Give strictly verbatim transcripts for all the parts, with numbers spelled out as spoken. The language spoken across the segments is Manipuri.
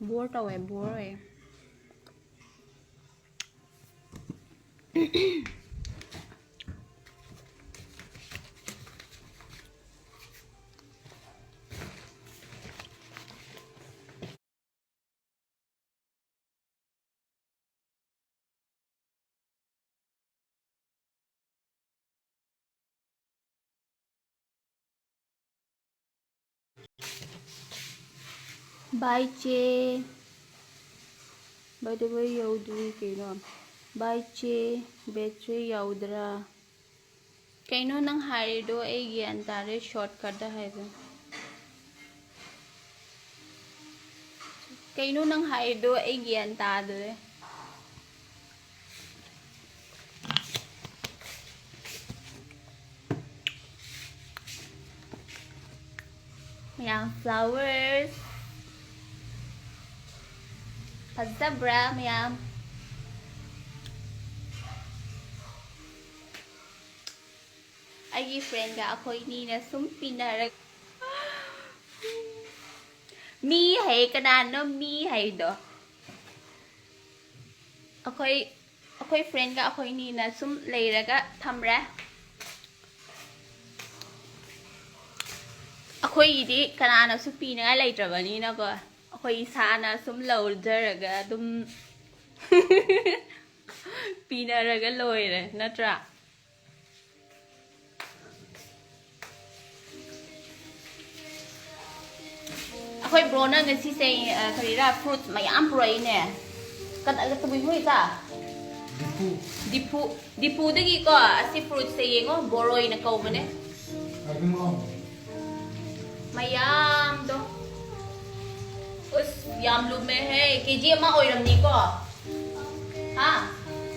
ꯕꯣꯔ ꯇꯧꯋꯦ, ꯕꯣꯔ ꯑꯣꯏꯌꯦ꯫ ꯕꯥꯏ ꯆꯦ꯫ ꯕꯥꯏ ꯗ ꯋꯦ, ꯌꯧꯗ꯭ꯔꯤ ꯀꯩꯅꯣ? ꯕꯥꯏ ꯆꯦ, ꯕꯦꯇ꯭ꯔꯤ ꯌꯥꯎꯗ꯭ꯔꯥ? ꯀꯩꯅꯣ ꯅꯪ ꯍꯥꯏꯔꯤꯗꯣ? ꯑꯩ ꯒ꯭ꯌꯥꯟ ꯇꯥꯔꯦ, ꯁꯣꯔꯠꯀꯠꯇ ꯍꯥꯏꯕ꯫ ꯀꯩꯅꯣ ꯅꯪ ꯍꯥꯏꯔꯤꯗꯣ? ꯑꯩ ꯒ꯭ꯌꯥꯟ ꯇꯥꯗ꯭ꯔꯦ꯫ ꯃꯌꯥꯝ, flowers ꯐꯖꯕ꯭ꯔꯥ ꯃꯌꯥꯝ? ꯑꯩꯒꯤ friendꯒ ꯑꯩꯈꯣꯏꯅꯤꯅ ꯁꯨꯝ ꯄꯤꯅꯔꯒ, ꯃꯤ ꯍꯩ, ꯀꯅꯥꯅꯣ ꯃꯤ ꯍꯩꯗꯣ? ꯑꯩꯈꯣꯏ, ꯑꯩꯈꯣꯏ friendꯒ ꯑꯩꯈꯣꯏꯅꯤꯅ ꯁꯨꯝ ꯂꯩꯔꯒ ꯊꯝꯔꯦ꯫ ꯑꯩꯈꯣꯏꯒꯤꯗꯤ ꯀꯅꯥꯅꯁꯨ ꯄꯤꯅꯤꯡꯉꯥꯏ ꯂꯩꯇ꯭ꯔꯕꯅꯤꯅꯀꯣ, ꯑꯩꯈꯣꯏ ꯏꯁꯥꯅ ꯁꯨꯝ ꯂꯧꯖꯔꯒ ꯑꯗꯨꯝ ꯄꯤꯅꯔꯒ ꯂꯣꯏꯔꯦ, ꯅꯠꯇ꯭ꯔꯥ? ꯑꯩꯈꯣꯏ ꯕ꯭ꯔꯣꯅ ꯉꯁꯤꯁꯦ, ꯑ, ꯀꯔꯤꯔꯥ, fruits ꯃꯌꯥꯝ ꯄꯨꯔꯛꯏꯅꯦ꯫ ꯀꯅꯥ, ꯀꯕꯨꯏ ꯍꯨꯏ ꯆꯥ? ꯗꯤꯐꯨ꯫ ꯗꯤꯐꯨ, ꯗꯤꯐꯨꯗꯒꯤꯀꯣ, ꯑꯁꯤ fruitsꯁꯦ ꯌꯦꯡꯉꯣ, ꯕꯣꯔꯣꯏꯅ ꯀꯧꯕꯅꯦ꯫ ꯀꯔꯤꯅꯣ? ꯃꯌꯥꯝꯗꯣ꯫ ꯎꯁ, ꯌꯥꯝ ꯂꯨꯝꯃꯦꯍꯦ꯫ ꯀꯦ ꯖꯤ ꯑꯃ ꯑꯣꯏꯔꯝꯅꯤꯀꯣ? ꯍꯥ?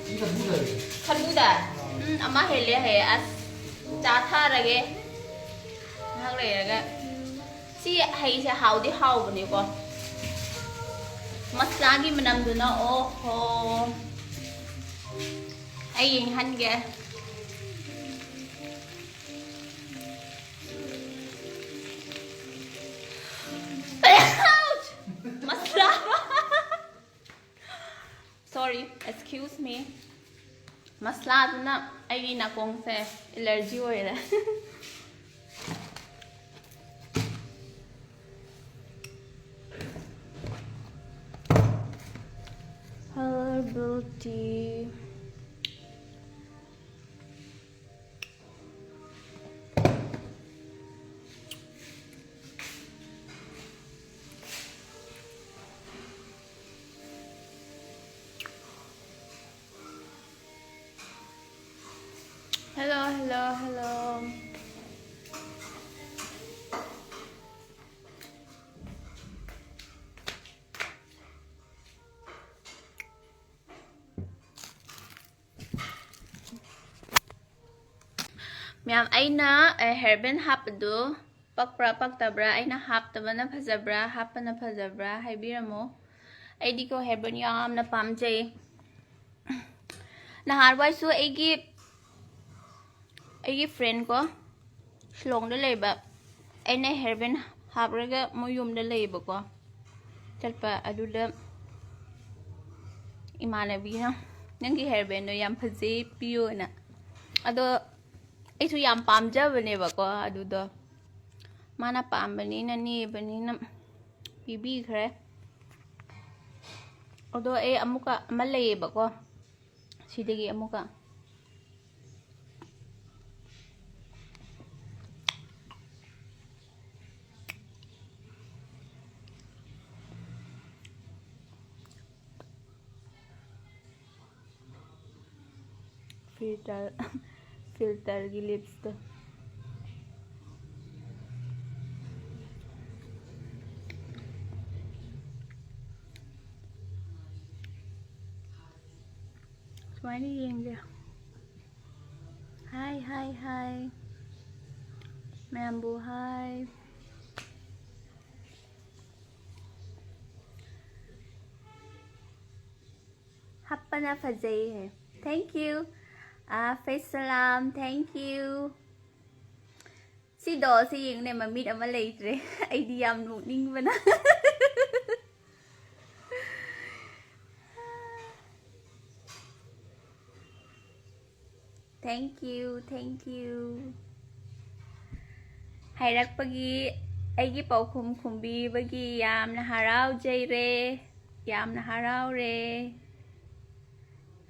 ꯁꯤ ꯈꯔꯕꯨꯖꯥ ꯂꯩ꯫ ꯈꯔꯕꯨꯖꯥ? ꯎꯝ, ꯑꯃ ꯍꯦꯜꯂꯦ ꯍꯥꯏꯌꯦ꯫ ꯑꯁ, ꯆꯥꯊꯔꯒꯦ꯫ ꯉꯥꯏꯍꯥꯛ ꯂꯩꯔꯒ꯫ ꯁꯤ ꯍꯩꯁꯦ ꯍꯥꯎꯗꯤ ꯍꯥꯎꯕꯅꯦꯀꯣ꯫ ꯃꯁꯂꯥꯒꯤ ꯃꯅꯝꯗꯨꯅ, ꯑꯣꯍꯣ꯫ ꯑꯩ ꯌꯦꯡꯍꯟꯒꯦ꯫ Ouch! ꯃꯁꯂꯥ꯫ Excuse me. ꯃꯁꯂꯥꯗꯨꯅ ꯑꯩꯒꯤ ꯅꯥꯀꯣꯡꯁꯦ allergy ꯑꯣꯏꯔꯦ꯫ Herbal tea. Hello, hello, hello. ꯃꯌꯥꯝ, ꯑꯩꯅ, ꯑꯦ, hair band ꯍꯥꯞꯄꯗꯨ ꯄꯛꯄ꯭ꯔꯥ ꯄꯛꯇꯕ꯭ꯔꯥ, ꯑꯩꯅ ꯍꯥꯞꯇꯕꯅ ꯐꯖꯕ꯭ꯔꯥ ꯍꯥꯞꯄꯅ ꯐꯖꯕ꯭ꯔꯥ ꯍꯥꯏꯕꯤꯔꯝꯃꯣ꯫ ꯑꯩꯗꯤꯀꯣ hair band ꯌꯥꯝꯅ ꯄꯥꯝꯖꯩ꯫ ꯅꯍꯥꯟꯋꯥꯏꯁꯨ ꯑꯩꯒꯤ ꯑꯩꯒꯤ friend ꯀꯣ, ꯁꯤꯂꯣꯡꯗ ꯂꯩꯕ, ꯑꯩꯅ hair band ꯍꯥꯞꯂꯒ ꯃꯣꯏ ꯌꯨꯝꯗ ꯂꯩꯌꯦꯕꯀꯣ, ꯆꯠꯄ꯫ ꯑꯗꯨꯗ ꯏꯃꯥꯟꯅꯕꯤꯅ, "ꯅꯪꯒꯤ hair bandꯗꯣ ꯌꯥꯝ ꯐꯖꯩ, ꯄꯤꯌꯣꯅ"꯫ ꯑꯗꯣ ꯑꯩꯁꯨ ꯌꯥꯝ ꯄꯥꯝꯖꯕꯅꯦꯕꯀꯣ ꯑꯗꯨꯗꯣ, ꯃꯥꯅ ꯄꯥꯝꯕꯅꯤꯅ, ꯅꯦꯕꯅꯤꯅ ꯄꯤꯕꯤꯈ꯭ꯔꯦ꯫ ꯑꯗꯣ ꯑꯩ ꯑꯃꯨꯛꯀ ꯑꯃ ꯂꯩꯌꯦꯕꯀꯣ, ꯁꯤꯗꯒꯤ ꯑꯃꯨꯛꯀ꯫ Filter, filterꯒꯤ lipsꯇꯣ꯫ ꯁꯨꯃꯥꯏꯅ ꯌꯦꯡꯒꯦ꯫ Hi, hi, hi꯫ ꯃꯌꯥꯝꯕꯨ hi꯫ ꯍꯥꯞꯄꯅ ꯐꯖꯩ ꯍꯥꯏ꯫ Thank you꯫ Ah, ꯐꯩꯁꯂꯥꯝ, thank you꯫ ꯁꯤ dollꯁꯦ ꯌꯦꯡꯉꯨꯅꯦ, ꯃꯃꯤꯠ ꯑꯃ ꯂꯩꯇ꯭ꯔꯦ꯫ ꯑꯩꯗꯤ ꯌꯥꯝ ꯅꯣꯛꯅꯤꯡꯕꯅ꯫ Thank you, thank you. ꯍꯥꯏꯔꯛꯄꯒꯤ, ꯑꯩꯒꯤ ꯄꯥꯎꯈꯨꯝ ꯈꯨꯝꯕꯤꯕꯒꯤ ꯌꯥꯝꯅ ꯍꯔꯥꯎꯖꯩꯔꯦ, ꯌꯥꯝꯅ ꯍꯔꯥꯎꯔꯦ꯫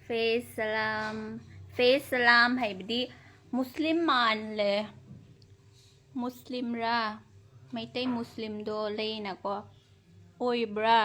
ꯐꯦꯁ ꯁꯂꯥꯝ, ꯐꯦꯁ ꯁꯂꯥꯝ ꯍꯥꯏꯕꯗꯤ ꯃꯨꯁꯂꯤꯝ ꯃꯥꯜꯂꯦ꯫ ꯃꯨꯁꯂꯤꯝꯔꯥ? ꯃꯩꯇꯩ ꯃꯨꯁꯂꯤꯝꯗꯣ ꯂꯩꯅꯀꯣ, ꯑꯣꯏꯕ꯭ꯔꯥ?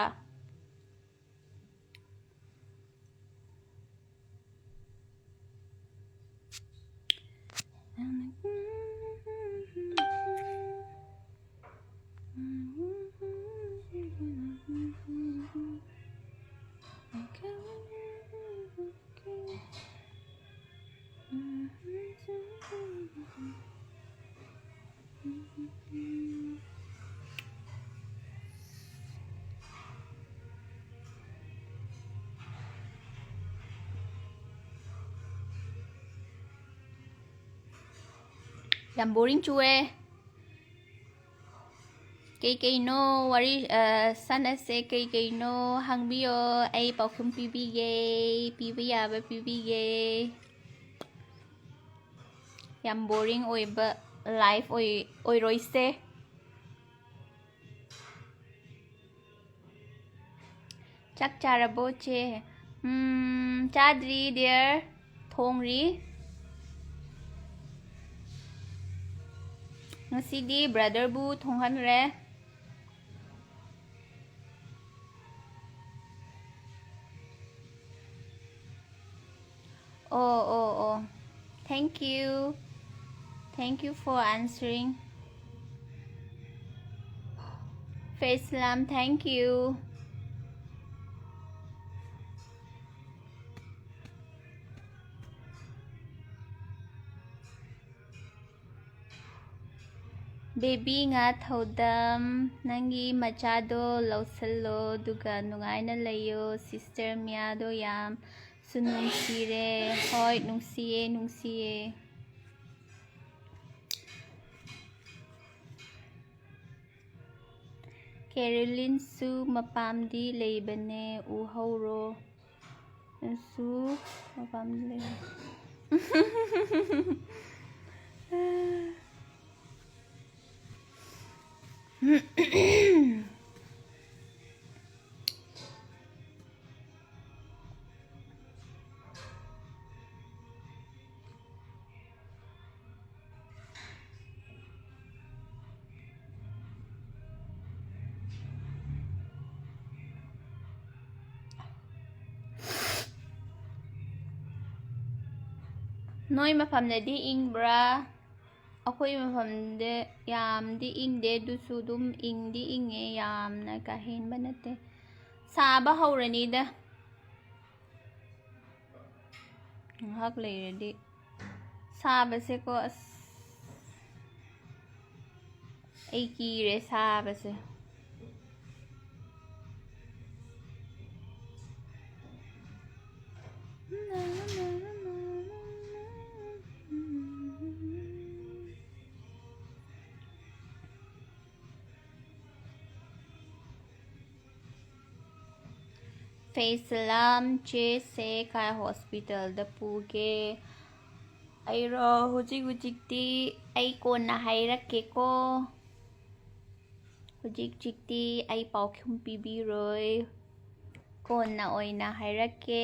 ꯌꯥꯝ ꯕꯣꯔꯤꯡ ꯆꯨꯑꯦ꯫ ꯀꯩꯀꯩꯅꯣ ꯋꯥꯔꯤ, ꯑ, ꯁꯥꯟꯅꯁꯦ, ꯀꯩꯀꯩꯅꯣ ꯍꯪꯕꯤꯌꯣ, ꯑꯩ ꯄꯥꯎꯈꯨꯝ ꯄꯤꯕꯤꯒꯦ, ꯄꯤꯕ ꯌꯥꯕ ꯄꯤꯕꯤꯒꯦ꯫ ꯌꯥꯝ ꯕꯣꯔꯤꯡ ꯑꯣꯏꯕ ꯂꯥꯏꯐ ꯑꯣꯏ-, ꯑꯣꯏꯔꯣꯏꯁꯦ꯫ ꯆꯥꯛ ꯆꯥꯔꯕꯣ, ꯆꯦ? ꯎꯝ, ꯆꯥꯗ꯭ꯔꯤ, dear꯫ ꯊꯣꯡꯔꯤ꯫ ꯉꯁꯤꯗꯤ brotherꯕꯨ ꯊꯣꯡꯍꯟꯈ꯭ꯔꯦ꯫ Oh, oh, oh. Thank you. Thank you for answering. Face Salam, thank you. Baby ꯉꯥ ꯊꯧꯗꯝ, ꯅꯪꯒꯤ ꯃꯆꯥꯗꯣ ꯂꯧꯁꯜꯂꯣ, ꯑꯗꯨꯒ ꯅꯨꯡꯉꯥꯏꯅ ꯂꯩꯌꯣ꯫ Sister ꯃꯤꯌꯥꯗꯣ ꯌꯥꯝꯁꯨ ꯅꯨꯡꯁꯤꯔꯦ꯫ ꯍꯣꯏ, ꯅꯨꯡꯁꯤꯌꯦ, ꯅꯨꯡꯁꯤꯌꯦ꯫ ꯀꯦꯔꯣꯂꯤꯟꯁꯨ ꯃꯄꯥꯝꯗꯤ ꯂꯩꯕꯅꯦ, ꯎꯍꯧꯔꯣ꯫ ꯁꯨ ꯃꯄꯥꯝꯗꯤ ꯂꯩꯕꯅꯦ꯫ ꯅꯣꯏ ꯃꯐꯝꯗꯗꯤ ꯏꯪꯕ꯭ꯔꯥ? ꯑꯩꯈꯣꯏ ꯃꯐꯝꯗ ꯌꯥꯝꯗꯤ ꯏꯪꯗꯦ, ꯑꯗꯨꯁꯨ ꯑꯗꯨꯝ ꯏꯪꯗꯤ ꯏꯪꯉꯦ, ꯌꯥꯝꯅ ꯀꯥ ꯍꯦꯟꯕ ꯅꯠꯇꯦ꯫ ꯁꯥꯕ ꯍꯧꯔꯅꯤꯗ ꯉꯥꯏꯍꯥꯛ ꯂꯩꯔꯗꯤ꯫ ꯁꯥꯕꯁꯦꯀꯣ, ꯑꯁ, ꯑꯩ ꯀꯤꯔꯦ ꯁꯥꯕꯁꯦ꯫ ꯐꯦꯁꯂꯥꯝ ꯆꯦꯁꯦ ꯀꯥꯏ ꯍꯣꯁꯄꯤꯇꯥꯜꯗ ꯄꯨꯒꯦ? ꯑꯩꯔꯣ, ꯍꯧꯖꯤꯛ ꯍꯧꯖꯤꯛꯇꯤ ꯑꯩ ꯀꯣꯟꯅ ꯍꯥꯏꯔꯛꯀꯦꯀꯣ꯫ ꯍꯧꯖꯤꯛ ꯍꯧꯖꯤꯛꯇꯤ ꯑꯩ ꯄꯥꯎꯈꯨꯝ ꯄꯤꯕꯤꯔꯣꯏ꯫ ꯀꯣꯟꯅ ꯑꯣꯏꯅ ꯍꯥꯏꯔꯛꯀꯦ꯫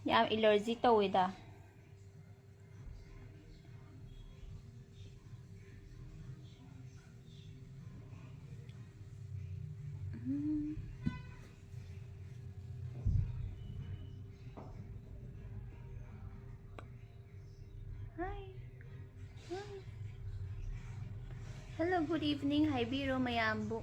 ꯌꯥꯝ ꯑꯦꯂꯔꯖꯤ ꯇꯧꯋꯦꯗ꯫ Hi. Hi. Hello, good evening ꯍꯥꯏꯕꯤꯔꯣ ꯃꯌꯥꯝꯕꯨ꯫